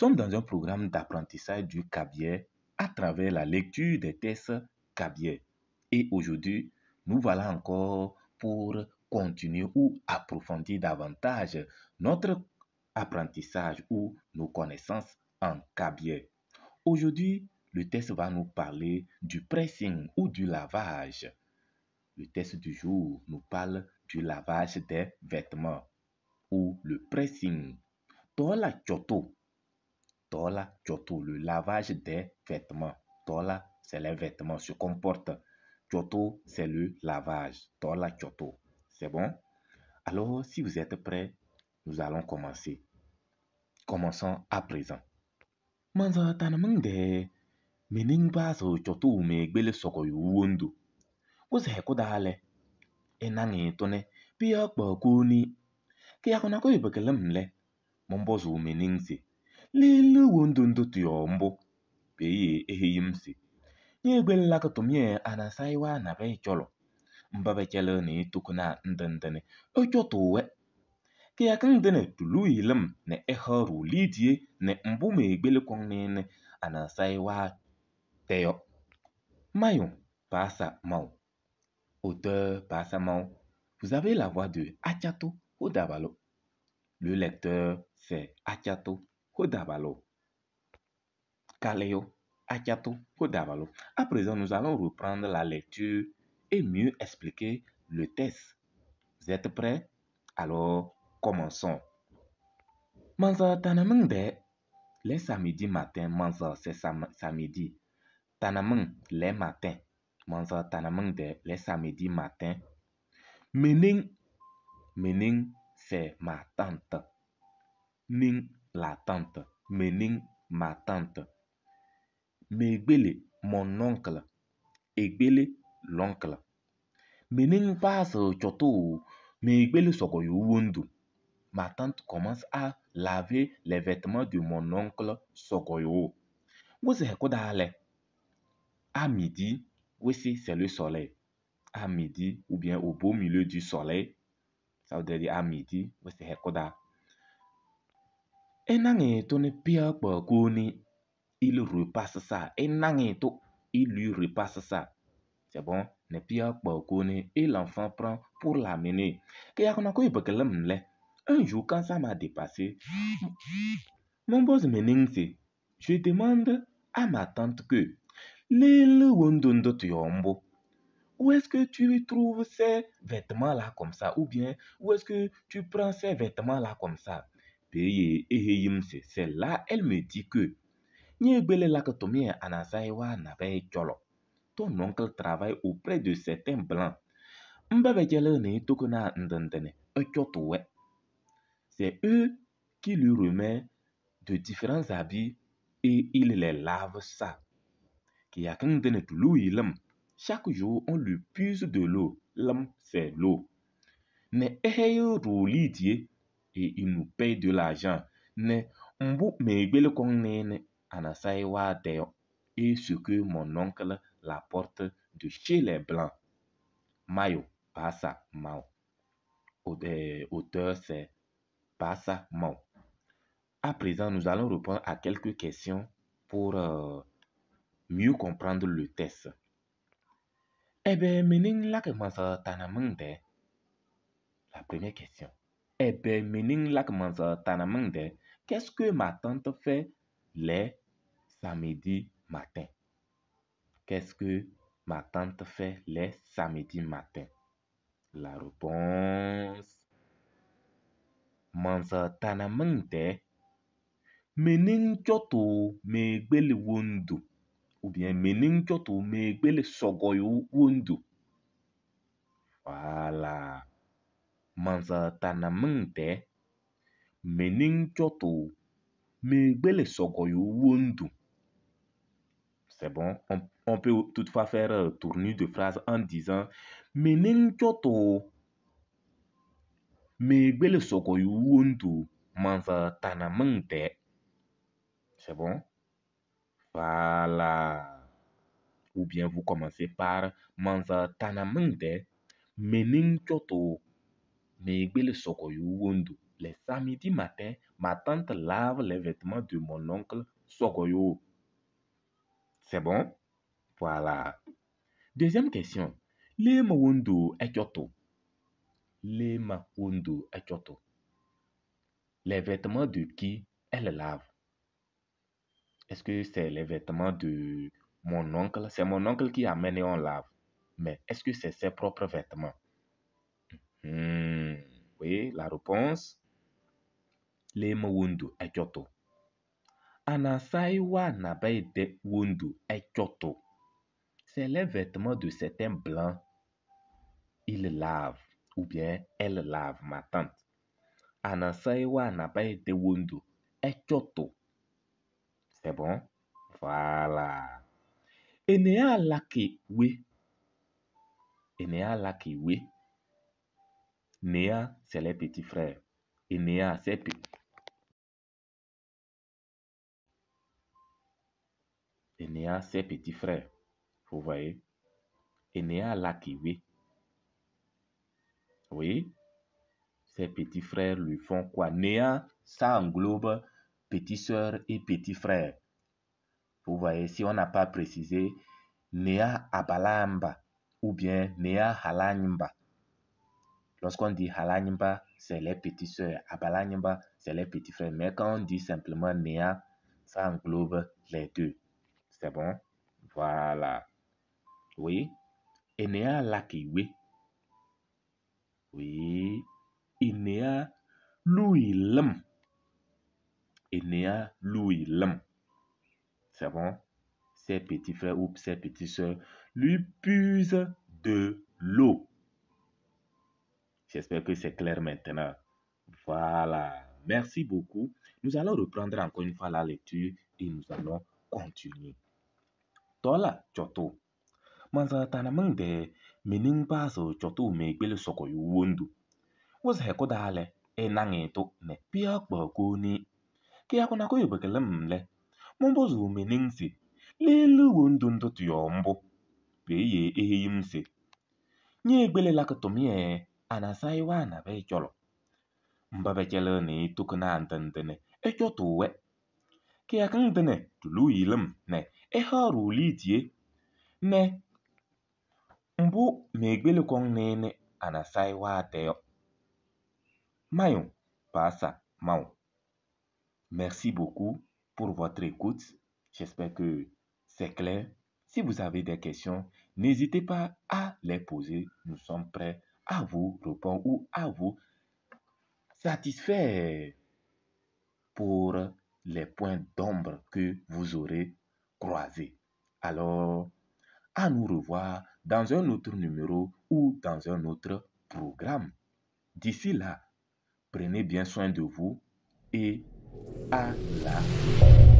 Nous sommes dans un programme d'apprentissage du Kabyè à travers la lecture des textes Kabyè. Et aujourd'hui, nous voilà encore pour continuer ou approfondir davantage notre apprentissage ou nos connaissances en Kabyè. Aujourd'hui, le texte va nous parler du pressing ou du lavage. Le texte du jour nous parle du lavage des vêtements ou le pressing. Tola Choto. Tola Choto, le lavage des vêtements. Tola, c'est les vêtements, se comporte. Choto, c'est le lavage. Tola Choto. C'est bon? Alors, si vous êtes prêts, nous allons commencer. Commençons à présent. Manza tanamende, mening baso choto me gbele soko yuwundu. Wose kodale. Enangi tone, pia kuni. Kia kona ko ibekelemle. Mombozo meningsi. Lele wundu tuyombo. Peye eheyimsi. Nye gbele laka tumye anasaiwa na be cholo. Mbabe chele ni tukuna ndendene. Ocho tuwe. Kia kandene tuluilem ne eharu lidie ne mbume gbele kongne anasaiwa teyo. Mayon, passa mau. Auteur, passa mau. Vous avez la voix de Achato Hodabalo. Le lecteur, c'est Achato Hodabalo. Kaleo, Achato Hodabalo. À présent, nous allons reprendre la lecture et mieux expliquer le texte. Vous êtes prêts? Alors, commençons. Manza tanamengde, les samedis matin, manza c'est samedi. Tanameng, les matins. Manza tanamengde, les samedis matin. Mening, mening, c'est ma tante. Ning, la tante. Mening, ma tante. Megbele, mon oncle. Egbele, l'oncle. Mening passe choto, megbele sokoyo wundu. Ma tante commence à laver les vêtements de mon oncle Sokoyo. Wose kodale. À midi, oui, c'est le soleil. À midi, ou bien au beau milieu du soleil, ça veut dire à midi, wose koda. Enange tone pia koni, il repasse ça. Enange to, il lui repasse ça. C'est bon, ne pia koni et l'enfant prend pour l'amener. Un jour, quand ça m'a dépassé, mon boss meningse, je demande à ma tante que lele wondondo tuyombo. Où est-ce que tu trouves ces vêtements-là comme ça? Ou bien, où est-ce que tu prends ces vêtements-là comme ça? Peye eheyimse, c'est là, elle me dit que Nyegbele lakatomie anasaiwa nabe cholo. Ton oncle travaille auprès de certains blancs. Mbabe jele ne tokona ndendene, ochotowe. C'est eux qui lui remettent de différents habits et il les lave ça. Chaque jour, on lui puise de l'eau. L'homme, c'est l'eau. Mais et il nous paye de l'argent. Mais et ce que mon oncle l'apporte de chez les Blancs. Mayo, passa, mao. Auteur, c'est Passa Mao. À présent, nous allons répondre à quelques questions pour mieux comprendre le texte. Eh ben, mening lak mansa tanamengde. La première question. Eh ben, mening lak mansa tanamengde. Qu'est-ce que ma tante fait les samedis matin? Qu'est-ce que ma tante fait les samedis matin? La réponse. Mansa tanamengde. Mening choto megbele wundu. Ou bien mening choto megbele sogoyo wundu. Voilà. Mansa tanamengde. Mening choto megbele sogoyo wundu. C'est bon. On peut toutefois faire tournure de phrase en disant mening choto megbele sogoyo wundu. Mansa tanamengde. C'est bon? Voilà. Ou bien vous commencez par Manza tanamengde mening choto megbele sokoyo wundu. Les samedis matin, ma tante lave les vêtements de mon oncle Sogoyo. C'est bon? Voilà. Deuxième question. Lema wondo echoto. Lema wondo echoto. Les vêtements de qui elle lave? Est-ce que c'est les vêtements de mon oncle? C'est mon oncle qui amène et on lave. Mais est-ce que c'est ses propres vêtements? Oui, la réponse. Lema wondo echoto. Anasaiwa nabaide wondo echoto. C'est les vêtements de certains blancs. Il lave ou bien elle lave, ma tante. Anasaiwa nabaide wondo echoto. C'est bon? Voilà. Enea laki we. Enea laki we. Néa, c'est les petits frères. Enea, c'est petit. Enea, ses petits frères. Vous voyez? Enea laki we. Oui. Ses petits frères lui font quoi? Néa, ça englobe petite sœur et petit frère. Vous voyez, si on n'a pas précisé, Néa Abalamba ou bien Néa Halanyimba. Lorsqu'on dit Halanyimba, c'est les petites sœurs. Abalanyimba, c'est les petits frères. Mais quand on dit simplement Néa, ça englobe les deux. C'est bon? Voilà. Oui. Enea Lakiwe. Oui. Enea Louilem. Enea Louilem. C'est bon? Ses petits frères ou ses petites sœurs lui puisent de l'eau. J'espère que c'est clair maintenant. Voilà. Merci beaucoup. Nous allons reprendre encore une fois la lecture et nous allons continuer. Tola choto. Manza tanamang de mening baso choto me gbele soko yu wondu. Was heko dale e nangeto ne pia ko ni. Kia kona ko yubekelem le. Mombozu mening si. Lelu wondu ndo tuyombo. Pe ye eheyim se. Nye gbele lakatomie anasaiwa na be cholo. Mbabechele ni tukuna antentene e choto we. Kia kangtene tulu ilem ne e haru litie ne mbu megbele kong nene anasaiwa teo. Mayon pasa mao. Merci beaucoup pour votre écoute. J'espère que c'est clair. Si vous avez des questions, n'hésitez pas à les poser. Nous sommes prêts à vous répondre ou à vous satisfaire pour les points d'ombre que vous aurez croisés. Alors, à nous revoir dans un autre numéro ou dans un autre programme. D'ici là, prenez bien soin de vous et à la prochaine.